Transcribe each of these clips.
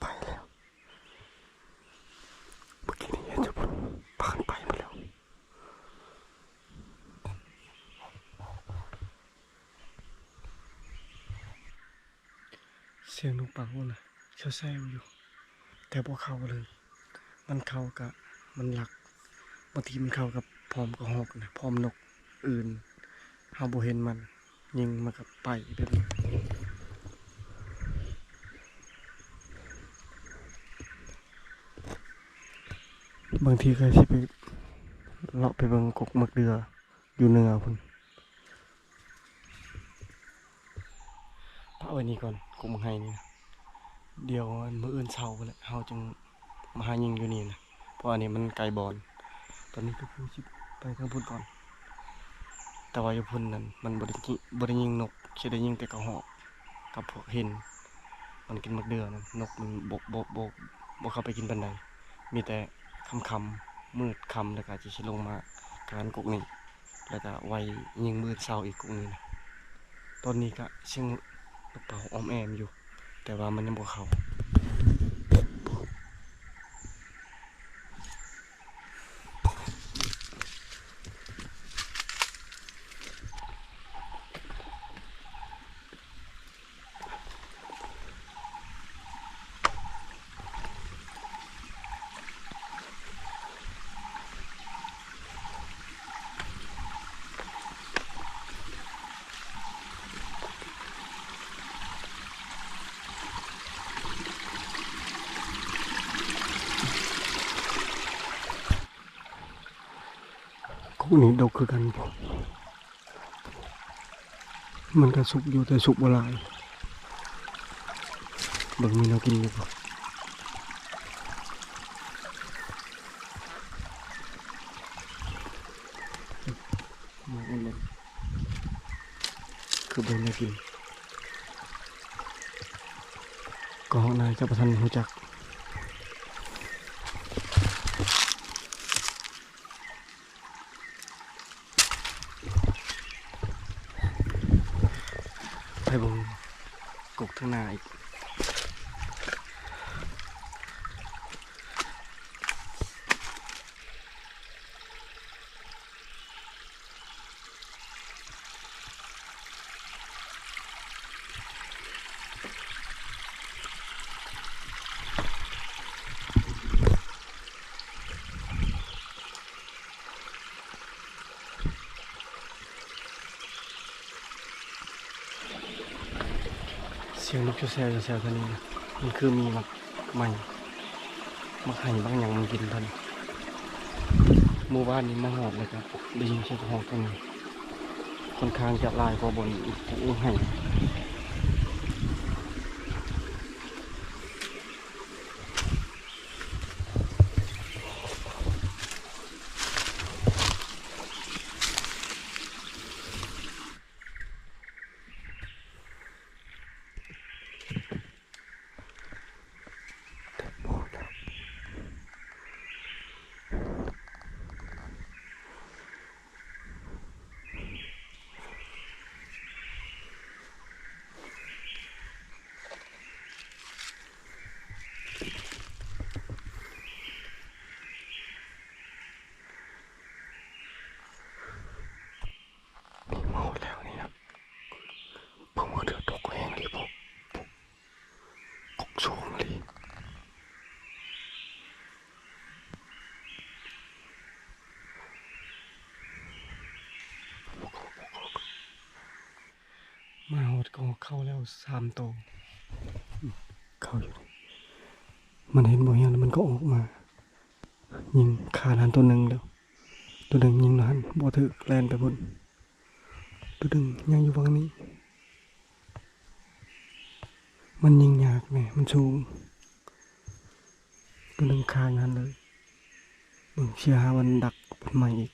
ໄປແລ້ວ ເມື່ອກີ້ນີ້ເຫັນຢູ່ພຸ້ນ ພາກັນໄປໝົດແລ້ວ. ສຽງນົກເປົ່ານະ ແຊວໆຢູ່ ແຕ່ບໍ່ເຂົ້າເລີຍ. ມັນເຂົ້າກະມັນລັກ ບາງທີມັນເຂົ້າກັບພ້ອມກະຮອກນະ ພ້ອມນົກອື່ນ ເຮົາບໍ່ເຫັນມັນ ຍິງມັນກະໄປແບບນີ້. ບາງທີກະຊິໄປເລາະໄປເບິ່ງກົກໝາກເດື່ອ ຢູ່ເໜືອພຸ້ນ. ປະໄວ້ນີ້ກ່ອນ ກົກໝາກໄຮນີ້ນະ ດຽວມື້ອື່ນເຊົ້າພຸ້ນແຫຼະ ເຮົາຈຶ່ງມາຫາຍິງຢູ່ນີ້ນະ ເພາະອັນນີ້ມັນໄກບ່ອນ. ຕອນນີ້ກະຄືຊິໄປທາງພຸ້ນກ່ອນ ແຕ່ວ່າຢູ່ພຸ້ນນັ້ນມັນບໍ່ໄດ້ ບໍ່ໄດ້ຍິງນົກ ຊິໄດ້ຍິງແຕ່ກະຮອກກັບພວກເຫັນ ມັນກິນໝາກເດື່ອນັ້ນ ນົກມັນບໍ່ ບໍ່ ບໍ່ ບໍ່ເຂົ້າໄປກິນປານໃດ ມີແຕ່ຄ່ຳໆ ມືດຄ່ຳ ແລ້ວກະຊິລົງມາການກົກນີ້ ແລ້ວກະໄວ້ຍິງມື້ອື່ນເຊົ້າອີກກົກນີ້ນະ. ຕອນນີ້ກະສຽງນົກເປົ່າອອມແອມຢູ່ ແຕ່ວ່າມັນຍັງບໍ່ເຂົ້າ. ກົກນີ້ດົກຄືກັນ ມັນກະສຸກຢູ່ ແຕ່ສຸກບໍ່ຫຼາຍ. ເບິ່ງມີແນວກິນຢູ່ບໍ່? ມາເບິ່ງ ຄືບໍ່ມີແນວກິນ. ກໍນາຈະບໍ່ທັນຮູ້ຈັກ. ໄປເບິ່ງກົກທາງໜ້າອີກ. ເ ສຽງນົກແຊວໆ ແຖວໆ ແຖວນີ້ນະ ມັນຄືມີໝາກໄມ້ ໝາກໄຮ່ ໝາກຫຍັງມັນກິນເທົ່ານັ້ນ. ມື້ວານນີ້ມາຮອດແລ້ວກໍໄດ້ຍິນສຽງຮ້ອງຕົວນີ້ ຄ່ອນຂ້າງຈະຫຼາຍກວ່າບ່ອນປູກໝາກໄຮ່. ເມົາແລ້ວນີ້ນະ ເບິ່ງວ່າເທື່ອຕົກແຮງເດ້ພຸ້ນ ກົກສູງອີ່ຫຼີ. ມາຮອດກໍເຂົ້າແລ້ວສາມໂຕ ເຂົ້າຢູ່ນີ້ ມັນເຫັນບໍ່ຮຽງແລ້ວມັນກໍອອກມາ ຍິງຄານຫັ້ນໂຕໜຶ່ງແລ້ວ ໂຕໜຶ່ງຍິງຫັ້ນບໍ່ຖືກ ແລ່ນໄປພຸ້ນ ໂຕໜຶ່ງຍັງຢູ່ຝັ່ງນີ້. ມັນຍິງຍາກແດ່ ມັນສູງ ໂຕໜຶ່ງຄາຢູ່ຫັ້ນເລີຍ. ເບິ່ງ ຊິຫາມັນດັກພັນໃໝ່ອີກ.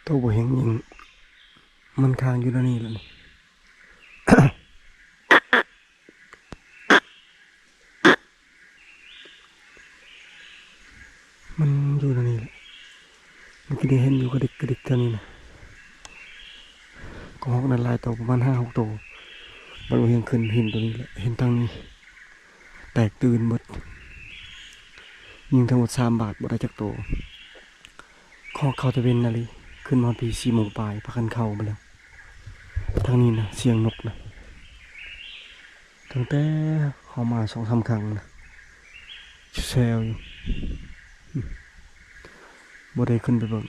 ໂຕບໍ່ແຮງຍິງ ມັນຄ້າງຢູ່ແນວນີ້ແຫຼະນີ້. ມັນຢູ່ແນວນີ້ແຫຼະ ເມື່ອກີ້ນີ້ເຫັນຢູ່ກະດິກກະດິກແຖວນີ້ນະ ກະຮອກນັ້ນຫຼາຍໂຕ ປະມານຫ້າຫົກໂຕ ບັດບໍ່ຮຽງຂຶ້ນເຫັນໂຕນີ້ແຫຼະ ເຫັນທາງນີ້ແຕກຕື່ນເບິດ ຍິງທັງໝົດສາມບາດບໍ່ໄດ້ຈັກໂຕ. ເຂົ້າ ເຂົ້າແຕ່ເວັນນະລີ ຂຶ້ນມາຮອດພີ້ສີ່ໂມງປາຍ ພາກັນເຂົ້າໝົດແລ້ວ. ທາງນີ້ນະ ສຽງນົກນະ ຕັ້ງແຕ່ເຮົາມາສອງສາມຄັ້ງນະ ແຊວຢູ່ ບໍ່ໄດ້ຂຶ້ນໄປເບິ່ງ.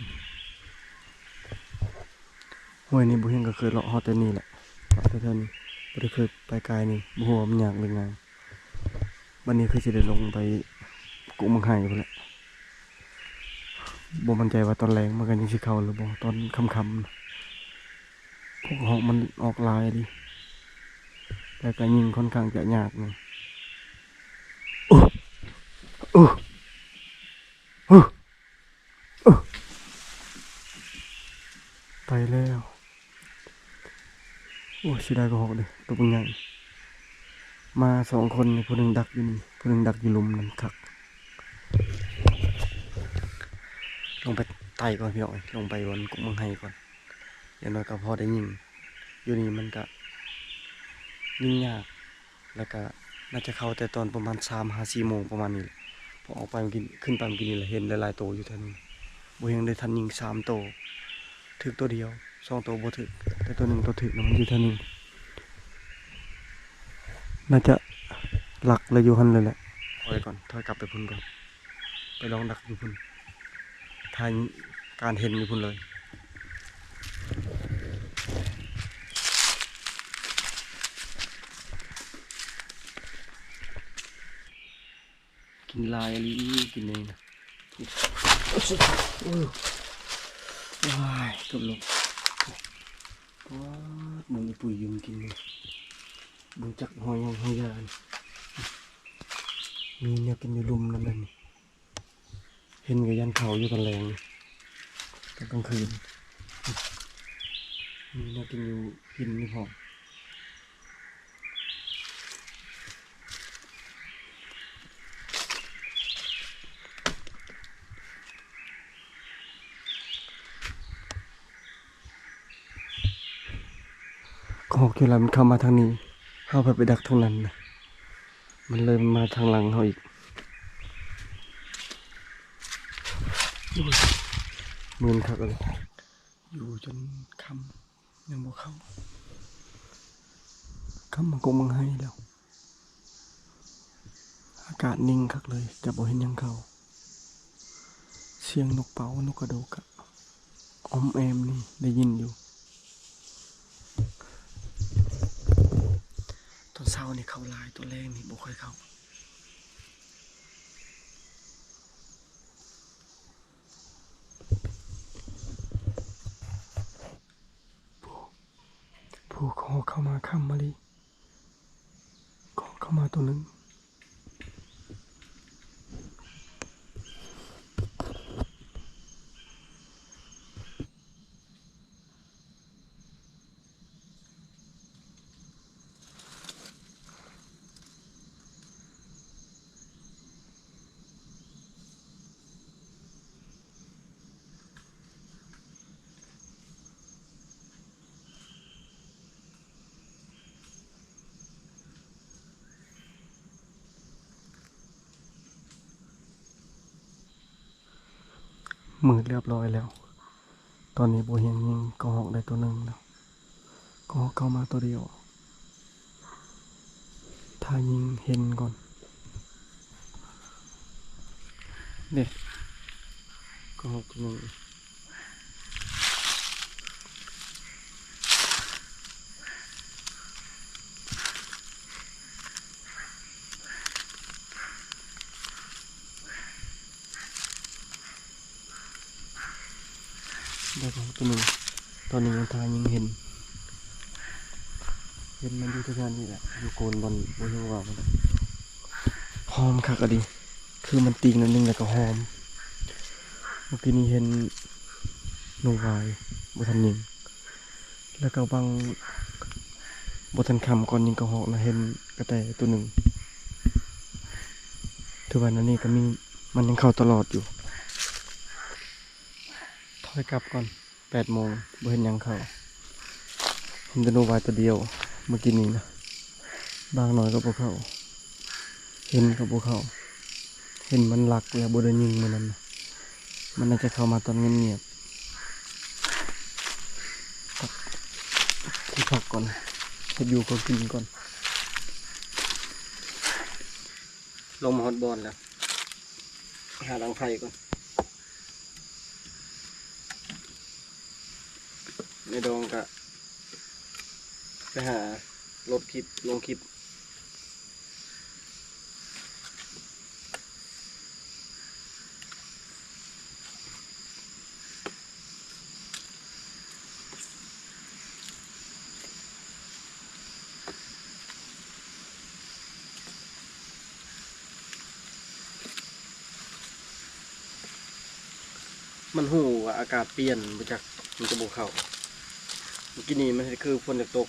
ຫ້ວຍນີ້ບໍ່ເຫັນ ກໍເຄີຍເລາະຮອດແຕ່ນີ້ແຫຼະ ເລາະແຖວໆນີ້ ບໍ່ໄດ້ເຄີຍໄປກາຍນີ້ ບໍ່ຮູ້ວ່າມັນຍາກຫຼືງ່າຍ. ບັດນີ້ຄືຊິໄດ້ລົງໄປກຸໝາກໄຮ່ພຸ້ນແຫຼະ ບໍ່ໝັ້ນໃຈວ່າຕອນແລງມັນກໍຍັງຊິເຂົ້າຫຼືບໍ່ ຕອນຄ່ຳໆ ພວກຮອກມັນອອກຫຼາຍເດ ແລ້ວກໍຍິງຄ່ອນຂ້າງຈະຍາກນະ. ໂອ້ ໂອ້ ໂອ້ ໂອ້ ໄປແລ້ວ. ໂອ້ຍ ເສຍດາຍກະຮອກເດ້ ໂຕບັກໃຫຍ່ ມາສອງຄົນນີ້ ຜູ້ໜຶ່ງດັກຢູ່ນີ້ ຜູ້ໜຶ່ງດັກຢູ່ລຸ່ມນັ້ນຄັກ. ລົງໄປໄຕ່ກ່ອນພີ່ນ້ອງເອີຍ ລົງໄປບ່ອນກົກໝາກໄຮ່ກ່ອນ ຢ່າງໜ້ອຍກໍພໍໄດ້ຍິງ. ຢູ່ນີ້ມັນກະຍິງຍາກ ແລ້ວກະໜ້າຈະເຂົ້າແຕ່ຕອນປະມານສາມຫາສີ່ໂມງປະມານນີ້ແຫຼະ ເພາະອອກໄປມື້ກີ້ ຂຶ້ນໄປມື້ກີ້ນີ້ລະ ເຫັນຫຼາຍໆໂຕຢູ່ແຖວນີ້ ບໍ່ຮຽງໄດ້ທັນຍິງສາມໂຕ ຖືກໂຕດຽວ ສອງໂຕບໍ່ຖືກ ແຕ່ໂຕໜຶ່ງໂຕຖືກນະ ມັນຢູ່ແຖວນີ້ ໜ້າຈະຫຼັກແລ້ວຢູ່ຫັ້ນເລີຍແຫຼະ. ຖອຍກ່ອນ ຖອຍກັບໄປພຸ້ນກ່ອນ ໄປລອງດັກຢູ່ພຸ້ນ ຖ້າການເຫັນຢູ່ພຸ້ນເລີຍ. ຫຼາຍອີ່ຫຼີກິນນີ້ນະ. ໂອ້ຍ ວ້າຍ ເກືອບຫຼົບ. ປາດ ມັນອີ່ປຸຍຢືນກິນນີ້ ບໍ່ຈັກຮອຍຫຍັງຮອຍຢາ. ມີແນວກິນຢູ່ລຸ່ມນຳແຫຼະນີ້. ເຫັນກໍຢ້ານເຂົາຢູ່ຕອນແລງ ຕອນກາງຄືນ. ມີແນວກິນຢູ່ຫີນນີ້ພ້ອມ. ກະຮອກຢູ່ລະ ມັນເຂົ້າມາທາງນີ້ ເຮົາພັດໄປດັກທາງນັ້ນນະ ມັນເລີຍມາທາງຫຼັງເຮົາອີກ. ໂອ້ຍ ມື່ນຄັກເລີຍ ຢູ່ຈົນຄ່ຳ ຍັງບໍ່ເຂົ້າ. ຄ່ຳມາກົກເບິ່ງໄຮ່ແລ້ວ. ອາກາດນິ່ງຄັກເລີຍ ແຕ່ບໍ່ເຫັນຫຍັງເຂົ້າ. ສຽງນົກເປົ້າ ນົກກະໂດກກະອອມແອມນີ້ໄດ້ຍິນຢູ່. ຕອນເຊົ້ານີ້ເຂົ້າຫຼາຍ ຕອນແລງນີ້ບໍ່ຄ່ອຍເຂົ້າ. ຜູ້ ຜູ້ກະຮອກເຂົ້າມາຄ່ຳມາລີ ກະຮອກເຂົ້າມາໂຕໜຶ່ງ. ມືດລຽບລ້ອຍແລ້ວ. ຕອນນີ້ບໍ່ເຫັນຍິງກະຮອກໄດ້ໂຕໜຶ່ງແລ້ວ. ກະຮອກເຂົ້າມາໂຕດຽວ. ຖ້າຍິງເຫັນກ່ອນ. ເດ້ ກະຮອກໂຕໜຶ່ງ. ໄດ້ກະຮອກໂຕໜຶ່ງ. ຕອນນີ້ຍັງຖ້າຍິງເຫັນ. ເຫັນມັນຢູ່ແຖວໆນີ້ແຫຼະ ຢູ່ໂກນບ່ອນບໍ່ຮູ້ວ່າມັນ ຫອມຄັກອີ່ຫຼີ ຄືມັນຕີງໜ້ອຍໜຶ່ງແລ້ວກໍຫອມ. ເມື່ອກີ້ນີ້ເຫັນນົກຫວາຍບໍ່ທັນຍິງ ແລ້ວກໍຫວ່າງບໍ່ທັນຄ່ຳກ່ອນຍິງກະຮອກນະ ເຫັນກະແຕໂຕໜຶ່ງ. ຖືວ່າແນວນີ້ກໍມີ ມັນຍັງເຂົ້າຕະຫຼອດຢູ່. ຖອຍກັບກ່ອນ ແປດໂມງ ບໍ່ເຫັນຫຍັງເຂົ້າ ເຫັນແຕ່ນົກຫວາຍໂຕດຽວເມື່ອກີ້ນີ້ນະ. ບາງໜ້ອຍກໍບໍ່ເຂົ້າ ເຫັນກໍບໍ່ເຂົ້າ. ເຫັນມັນລັກແລ້ວບໍ່ໄດ້ຍິງມື້ນັ້ນນະ ມັນໜ້າຈະເຂົ້າມາຕອນງຽບໆ. ພັກ ຊິພັກກ່ອນ ເຮັດຢູ່ກໍກິນກ່ອນ. ລົງມາຮອດບ່ອນແລ້ວ ຫາດັງໄຟກ່ອນ. ແມ່ດອງກະໄປຫາໂຫຼດຄລິບ ລົງຄລິບ. ມັນຮູ້ວ່າອາກາດປ່ຽນ ບໍ່ຈັກ ມັນຈະບໍ່ເຂົ້າ. ເມື່ອກີ້ນີ້ມັນເຮັດຄືຝົນຈະຕົກ.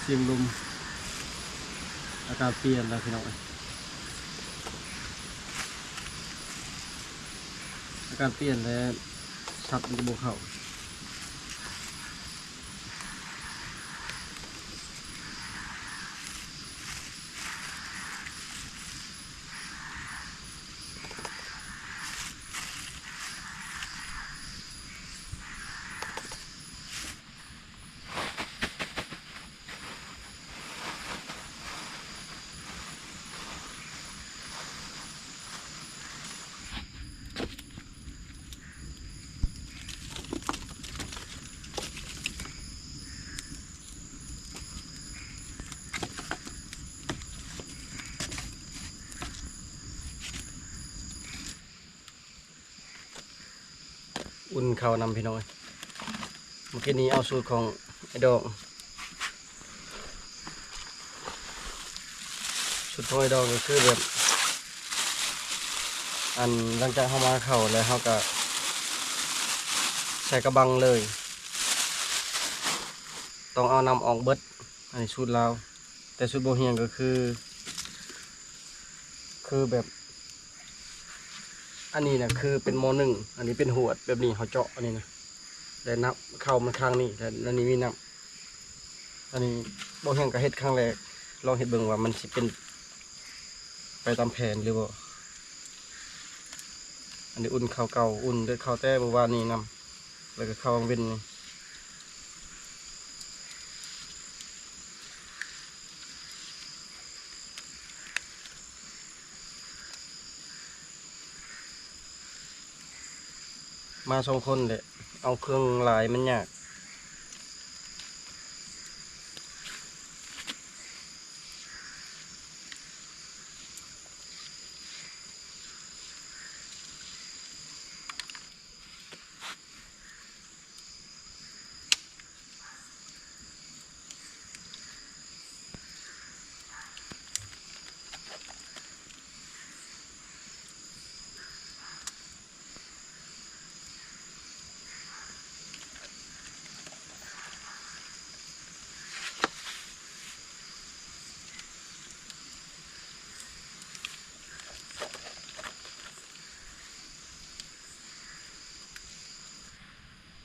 ສຽງລົມ ອາກາດປ່ຽນແລ້ວພີ່ນ້ອງເອີຍ ອາກາດປ່ຽນແລ້ວ ສັດມັນຈະບໍ່ເຂົ້າ. ອຸ່ນເຂົ້ານຳພີ່ນ້ອງເອີຍ ເມື່ອກີ້ນີ້ເອົາສູດຂອງໄອ້ດອງ ສູດຂອງໄອ້ດອງກໍຄືແບບ ອັນ ຫຼັງຈາກເຮົາມາເຂົ້າແລ້ວ ເຮົາກໍໃສ່ກະບັງເລີຍ ຕ້ອງເອົານ້ຳອອກເບິດ ອັນນີ້ສູດລາວ. ແຕ່ສູດບໍ່ຮຽງກໍຄື ຄືແບບ ອັນນີ້ນະຄືເປັນໝໍ້ໜຶ້ງ ອັນນີ້ເປັນຫວດແບບນີ້ ເຮົາເຈາະອັນນີ້ນະ ແລ້ວນ້ຳເຂົ້າມັນຂ້າງນີ້ ແລ້ວອັນນີ້ມີນ້ຳ ອັນນີ້ບໍ່ຮຽງກໍເຮັດຄັ້ງແລກ ລອງເຮັດເບິ່ງວ່າມັນຊິເປັນໄປຕາມແຜນຫຼືບໍ່. ອັນນີ້ອຸ່ນເຂົ້າເກົ່າ ອຸ່ນເລີຍເຂົ້າແຕ່ມື້ວານນີ້ນຳ ແລ້ວກໍເຂົ້າຫວ່າງເວັນນີ້ ມາສອງຄົນແຫຼະ ເອົາເຄື່ອງຫຼາຍມັນຍາກ.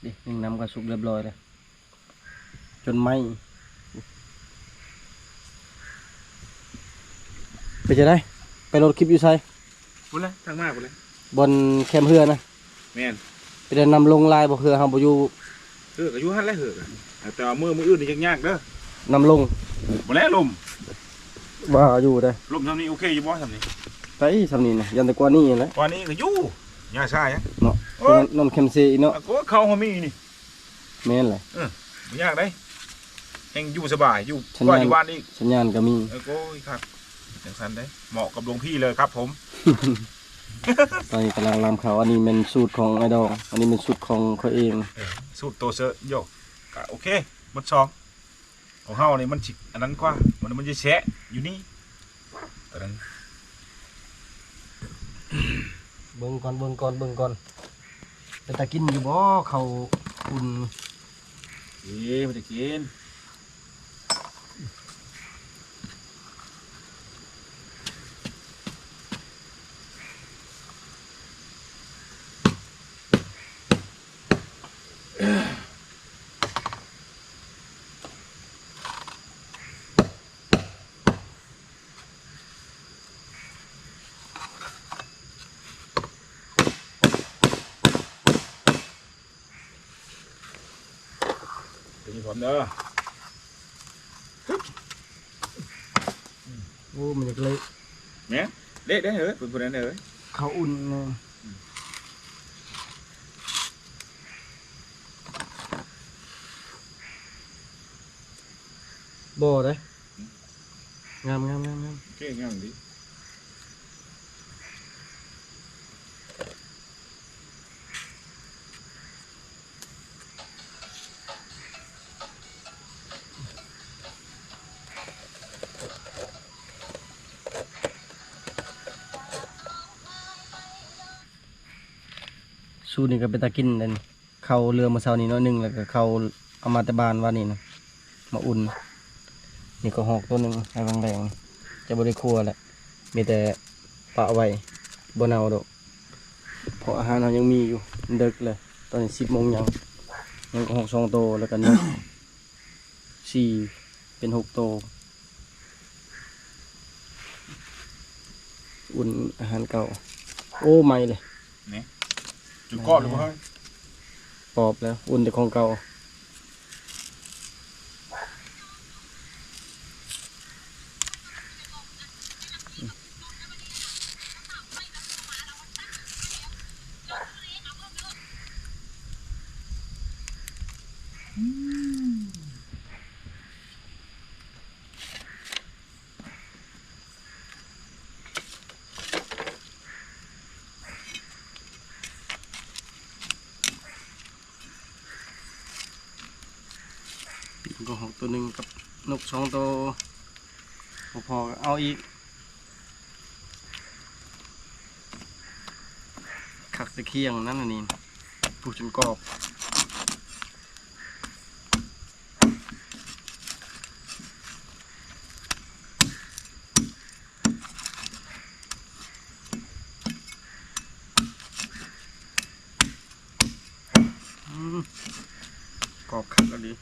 ນີ້ ໜຶ້ງນ້ຳກໍສຸກຮຽບຮ້ອຍແລ້ວ ຈົນໄໝ້. ເປັນຈັ່ງໃດ? ໄປໂຫຼດຄລິບຢູ່ໃສ? ພຸ້ນແຫຼະ ທາງມາພຸ້ນແຫຼະ ບ່ອນແຄມເຮືອນະ. ແມ່ນ. ເປັນໄດ໋ ນ້ຳລົງຫຼາຍບໍ່? ເຮືອເຮົາບໍ່ຢູ່. ເຮືອກໍຢູ່ຫັ້ນແຫຼະ ເຮືອກໍ ແຕ່ວ່າມື້ ມື້ອື່ນນີ້ຍາກໆເດີ ນ້ຳລົງ. ບໍ່ແລ້ວ ລົມ ວ່າຢູ່ເດ້ ລົມຊ່ຳນີ້ໂອເຄຢູ່ບໍ່? ຊ່ຳນີ້ ໄປຊ່ຳນີ້ນະ ຢ້ານແຕ່ກວ່ານີ້ແຫຼະ. ກວ່ານີ້ກໍຢູ່ ຢ່າຊ້າຫຍັງເນາະ. ໂອ້ຍ ນ້ອງແຄມເຊອີກເນາະ. ໂອ້ຍ ເຂົ້າເຮົາມີນີ້. ແມ່ນແຫຼະ. ເອີ ບໍ່ຍາກເດ້ ແຮ່ງຢູ່ສະບາຍ ຢູ່ ກວ່າຢູ່ບ້ານອີກ. ສັນຍານກໍມີ. ເອີ ໂອ້ຍ ຄັກ ຈັ່ງຊັ້ນເດ້ ເໝາະກັບຫຼວງພີ່ເລີຍຄັບຜົມ. ຕອນນີ້ກຳລັງລຳເຂົ້າ. ອັນນີ້ແມ່ນສູດຂອງອ້າຍດອງ ອັນນີ້ແມ່ນສູດຂອງຂ້ອຍເອງ. ເອີ ສູດໂຕເຊີໂຢ ກະໂອເຄ ໝົດສອງ. ຂອງເຮົານີ້ມັນຊິອັນນັ້ນກວ່າ ມັນ ມັນຈະແຊະຢູ່ນີ້ ຕອນນັ້ນ. ເບິ່ງກ່ອນ ເບິ່ງກ່ອນ ເບິ່ງກ່ອນ ເປັນຕາກິນຢູ່ບໍ່ ເຂົ້າອຸ່ນ? ເອີ ມັນຈະກິນ. ຕົວນີ້ພ້ອມເດີ. ໂອ້ ມັນຢາກເລະ. ແມ່ນ ເລະເດ້ເຮີ້ຍ ເພິ່ນຜູ້ນັ້ນເອີຍ. ເຂົ້າອຸ່ນເນາະ. ບໍ່ເດ້. ງາມ ງາມ ງາມ ງາມ. ໂອເຄ ງາມດີ. ສູດນີ້ກໍເປັນຕາກິນເດ້. ເຂົ້າເຫຼືອມື້ເຊົ້ານີ້ໜ້ອຍໜຶ່ງ ແລ້ວກໍເຂົ້າເອົາມາແຕ່ບ້ານວານນີ້ນະ ມາອຸ່ນ. ນີ້ກໍຮອກໂຕໜຶ່ງ ໄອ້ຫວ່າງແດງ ຈະບໍ່ໄດ້ຄົ່ວແຫຼະ ມີແຕ່ປະໄວ້ ບໍ່ເນົ່າດອກ ເພາະອາຫານເຮົາຍັງມີຢູ່ ມັນເດິກແລ້ວ ຕອນນີ້ສິບໂມງຫຍັງ ຍັງກໍຮອກສອງໂຕ ແລ້ວກໍນົກສີ່ ເປັນຫົກໂຕ ອຸ່ນອາຫານເກົ່າ. ໂອ້ ໄໝ້ເລີຍ ນີ້ ຈຸດເກາະຫຼືບໍ່ເຮີ້ຍ? ປອບແລ້ວ ອຸ່ນແຕ່ຂອງເກົ່າ. ປີกก็ฮอกตัวหนึ่งกับนกสองตัว บ่พอก็เอาอีก คักแต่เคี่ยงนั่นน่ะนี่ ผู้จนกรอบ อืม กรอบคักอีหลี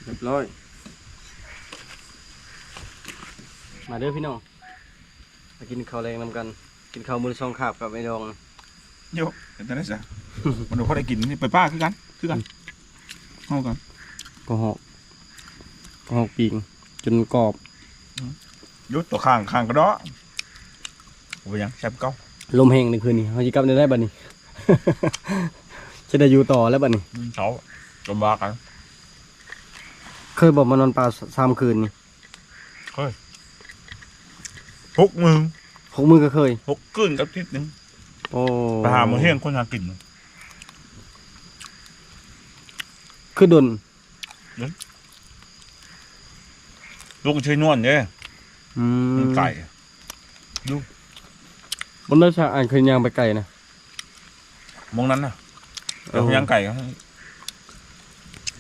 เรียบร้อย มาเด้อพี่น้อง มากินข้าวแลงนำกัน กินข้าวมื้อละสองคาบกับไอ้ดอง โย เป็นจั่งใด๋ซะ มันบ่พอได้กิน นี่ไปป้าคือกัน คือกัน เฮากัน ก็ฮอก ก็ฮอกปีก จนกรอบ หยุดตัวข้าง ข้างกระเดาะ บ่เป็นหยัง แซ่บเก่า ลมแฮงในคืนนี้ เฮาสิกลับได้บัดนี้ จะได้อยู่ต่อแล้วบัดนี้ มื้อเช้า ลำบากกัน เคยบ่มานอนป่าสามคืนนี่ เฮ้ย หกมื้อ หกมื้อก็เคย หกคืนกับอาทิตย์หนึ่ง โอ้ ไปหาหมอเฮียงคนหากิน คือดน ดน ลูกใช้นวลเด้ อืม มันไกล ดู มันได้สะอาด เคยย่างไปไกลนะ หม่องนั้นน่ะ เออ แต่ย่างไกล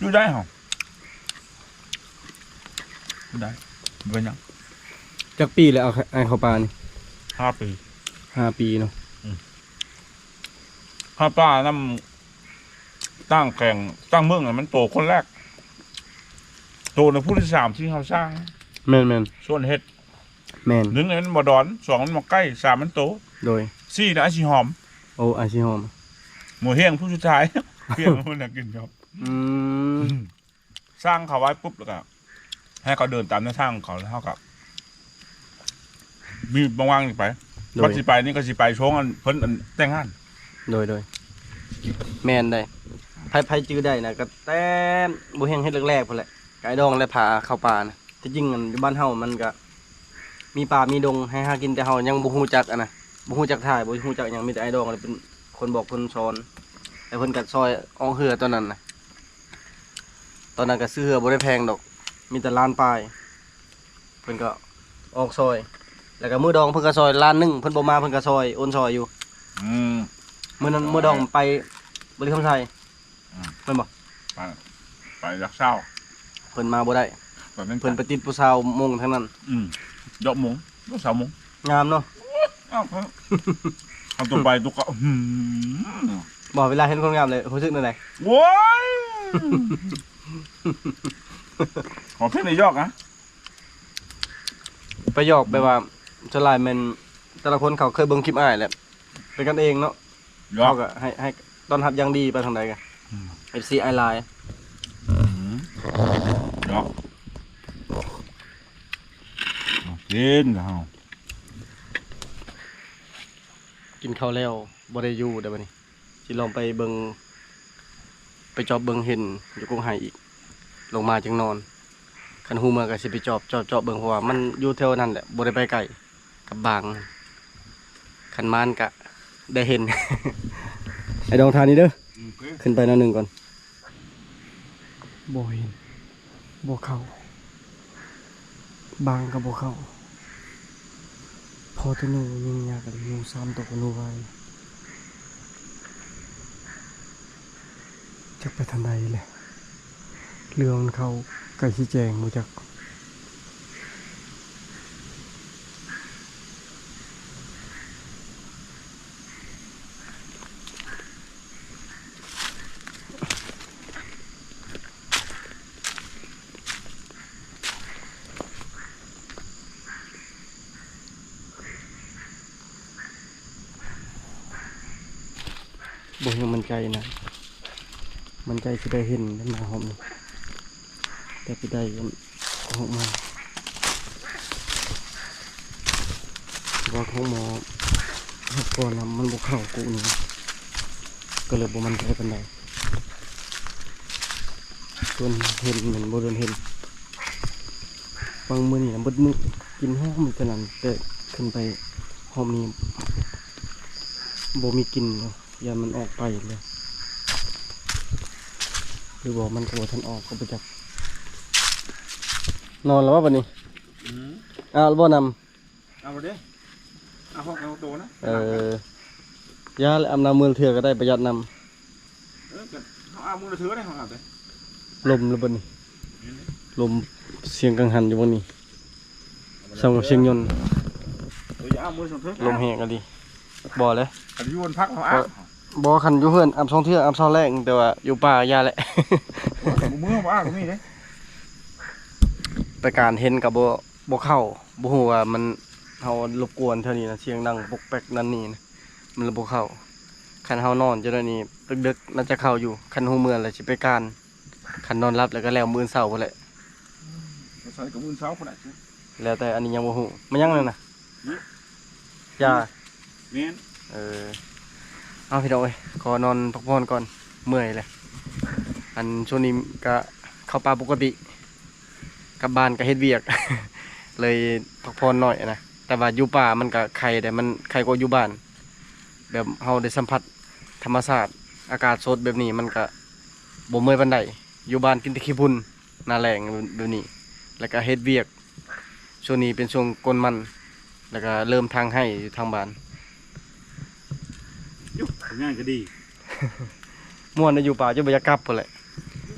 อยู่ได้เหรอ อยู่ได้ บ่เป็นหยัง จักปีแล้ว เอา ไอ้เข้าป่านี่ ห้าปี ห้าปีเนาะ อืม เข้าป่านำ ตั้งแข่ง ตั้งเมืองน่ะ มันโตคนแรก โตในผู้ที่สามที่เขาสร้าง แม่นๆ ส่วนเฮ็ด แม่น หนึ่งมันบ่ดอน สองมันบ่ใกล้ สามมันโต โดย สี่น่ะอาชีหอม โอ้ อาชีหอม หมู่เฮียงผู้สุดท้าย เฮียงมันน่ะกินครับ อืม สร้างเขาไว้ปุ๊บ แล้วก็ให้เขาเดินตามแนวทางของเขา แล้วเขาก็มีบางๆ นี่ไป โดย บัดสิไปนี่ก็สิไปช่วงอันเพิ่นอันแต่งงาน โดย โดย แม่นได้ ไผ ไผจื่อได้นะ ก็แต่บ่เฮียงเฮ็ดแรกๆ พุ่นแหละ ไก่ดองและพาเข้าป่านะ ที่จริงอันอยู่บ้านเฮามันก็มีป่ามีดงให้หากิน แต่เฮายังบ่ฮู้จักอันนะ บ่ฮู้จักถ่าย บ่ฮู้จักหยัง มีแต่ไอ้ดองเป็นคนบอกคนสอน แล้วเพิ่นก็ซอยออกเฮือตอนนั้นนะ ตอนนั้นก็ซื้อเฮือบ่ได้แพงดอก มีแต่ล้านปลาย เพิ่นก็ออกซอย แล้วก็มื้อดองเพิ่นก็ซอยล้านหนึ่ง เพิ่นบ่มาเพิ่นก็ซอย โอนซอยอยู่ อืม มื้อนั้น มื้อดองไปบริคำไช อืม แม่นบ่ ไป ไปลักซาว เพิ่นมาบ่ได้ ไปแม่น เพิ่นไปติดผู้สาวมงทางนั้น อืม ดอกมง ดอกสาวมง งามเนาะ อ้าว เอาตัวไปตัวก็ อื้อหือ บ่ เวลาเห็นคนงามเลยรู้สึกแนวใด โว้ย ขอเพียงได้หยอกนะ ไปหยอกแบบว่าส่วนหลายแม่น ແຕ່ລະຄົນເຂົາເຄີຍເບິ່ງຄລິບອ້າຍແຫຼະ ເປັນກັນເອງເນາະ. ເນາະ ເຂົາກໍໃຫ້ ໃຫ້ຕ້ອນຮັບຢ່າງດີໄປທາງໃດກໍ ອືມ ເອັຟຊີອ້າຍຫຼາຍ. ອືມ ເນາະ ກິນເຮົາ ກິນເຂົ້າແລ້ວບໍ່ໄດ້ຢູ່ເດ້ບັດນີ້. ຊິລອງໄປເບິ່ງ ໄປຈອບເບິ່ງເຫັນຢູ່ກົກໄຮ່ອີກ ລົງມາຈັ່ງນອນ. ຄັນຮູ້ເມື່ອກໍຊິໄປຈອບ ຈອບ ຈອບເບິ່ງ ເພາະວ່າມັນຢູ່ແຖວນັ້ນແຫຼະ ບໍ່ໄດ້ໄປໄກກັບບາງ. ຄັນມານກະໄດ້ເຫັນ. ໄອ້ດອງ ທ່ານີ້ເດີ ອືມ ຂຶ້ນໄປໜ້ອຍໜຶ່ງກ່ອນ. ບໍ່ເຫັນ ບໍ່ເຂົ້າ ບາງກໍບໍ່ເຂົ້າ. ພໍແຕ່ໜູຍິງຍາກະດີ ໜູສາມໂຕ ໜູວາຍ ຈັກໄປທາງໃດແຫຼະ. ເລື່ອງມັນເຂົ້າໃກ້ຊິແຈ້ງບໍ່ຈັກ. ບໍ່ຍັງໝັ້ນໃຈນະ ໝັ້ນໃຈຊິໄດ້ເຫັນນະ ຮອບນີ້ ແຕ່ຊິໄດ້ ອອກມາ ວ່າຂອງໝໍຮັບກ່ອນນະ ມັນບໍ່ເຂົ້າກຸນີ້ ກໍເລີຍບໍ່ໝັ້ນໃຈປານໃດ. ສ່ວນເຫັນແມ່ນບໍ່ໂດນເຫັນ ບາງມື້ນີ້ນະ ເບິດມື້ກິນຫອມເທົ່ານັ້ນ ແຕ່ຂຶ້ນໄປຮອບນີ້ບໍ່ມີກິ່ນເນາະ. ຢ້ານມັນອອກໄປແລ້ວ ຫຼືບໍ່ ມັນກໍບໍ່ທັນອອກກໍບໍ່ຈັກ. ນອນແລ້ວບໍ່ບັດນີ້? ອືມ ອາບແລ້ວບໍ່ນ້ຳ? ອາບແລ້ວເດ້ ອາບພ້ອມກັນໂຕນະ. ເອີ ຢ່າແຫຼະ ອາບນ້ຳມື້ລະເທື່ອກໍໄດ້ ປະຢັດນ້ຳ. ເອີ ກໍເຮົາອາບມື້ລະເທື່ອເດ້ ເຮົາອາບເດ້. ລົມແລ້ວບັດນີ້ ແມ່ນເດ້ ລົມ ສຽງກັງຫັນຢູ່ບັດນີ້ ສ່ຳກັບສຽງຍົນ. ເອີ ຢ່າອາບມື້ສອງເທື່ອ ລົມແຮງອີ່ຫຼີ. ບໍ່ເລີຍ ຄັນຢູ່ບ້ານພັກເຮົາອາບ. ບໍ່ ຄັນຢູ່ເຮືອນອາບສອງເທື່ອ ອາບເຊົ້າແລງ ແຕ່ວ່າຢູ່ປ່າຢ່າແຫຼະ. ໂອ້ຍ ບໍ່ເມືອ ບໍ່ອາບກໍມີເດ້. ໄປການເຫັນກໍບໍ່ ບໍ່ເຂົ້າ ບໍ່ຮູ້ວ່າມັນ ເຮົາລົບກວນແຖວນີ້ນະ ສຽງດັງປົກແປັກນັ້ນນີ້ນະ ມັນລະບໍ່ເຂົ້າ. ຄັນເຮົານອນຈັ່ງໃດນີ້ ດຶກໆ ໜ້າຈະເຂົ້າຢູ່ ຄັນຮູ້ເມື່ອແລ້ວຊິໄປການ. ຄັນນອນຫຼັບແລ້ວກໍແລ້ວ ມື້ອື່ນເຊົ້າພຸ້ນແຫຼະ. ອືມ ໃສ່ກໍມື້ອື່ນເຊົ້າພຸ້ນແຫຼະ. ແລ້ວແຕ່ ອັນນີ້ຍັງບໍ່ຮູ້. ມາຫຍັງນັ້ນນະ? ຫື? ຢາ. ແມ່ນ. ເອີ ເອົາ ພີ່ນ້ອງເອີຍ ຂໍນອນພັກຜ່ອນກ່ອນ ເມື່ອຍແຫຼະ. ອັນຊ່ວງນີ້ກະເຂົ້າປ່າປົກກະຕິ ກັບບ້ານກະເຮັດວຽກ ເລີຍພັກຜ່ອນໜ້ອຍນະ. ແຕ່ວ່າຢູ່ປ່າມັນກະໄຄເດ້ ມັນໄຄກວ່າຢູ່ບ້ານ ແບບເຮົາໄດ້ສຳຜັດທຳມະຊາດ ອາກາດສົດແບບນີ້ ມັນກະບໍ່ເມື່ອຍປານໃດ. ຢູ່ບ້ານກິນແຕ່ຂີ້ຝຸ່ນ ໜ້າແລ້ງແບບນີ້ ແລ້ວກະເຮັດວຽກ. ຊ່ວງນີ້ເປັນຊ່ວງກົນມັນ ແລ້ວກະເລີ່ມຖາງໄຮ່ຢູ່ທາງບ້ານ. ຢູ່ ຜົນງານກໍດີ ມ່ວນນະ ຢູ່ປ່າຈົນບໍ່ຢາກກັບພຸ້ນແຫຼະ.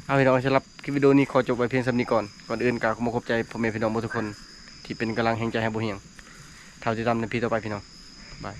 ເອົາ ພີ່ນ້ອງ ສຳລັບຄລິບວິດີໂອນີ້ຂໍຈົບໄວ້ພຽງສ່ຳນີ້ກ່ອນ. ກ່ອນອື່ນກໍຂໍຂອບໃຈພໍ່ແມ່ພີ່ນ້ອງເບິດທຸກຄົນ ທີ່ເປັນກຳລັງແຮງໃຈໃຫ້ບໍ່ຫ່ຽງ. ຖ້າຕິດຕາມໃນ EP ຕໍ່ໄປ ພີ່ນ້ອງ. ບາຍ.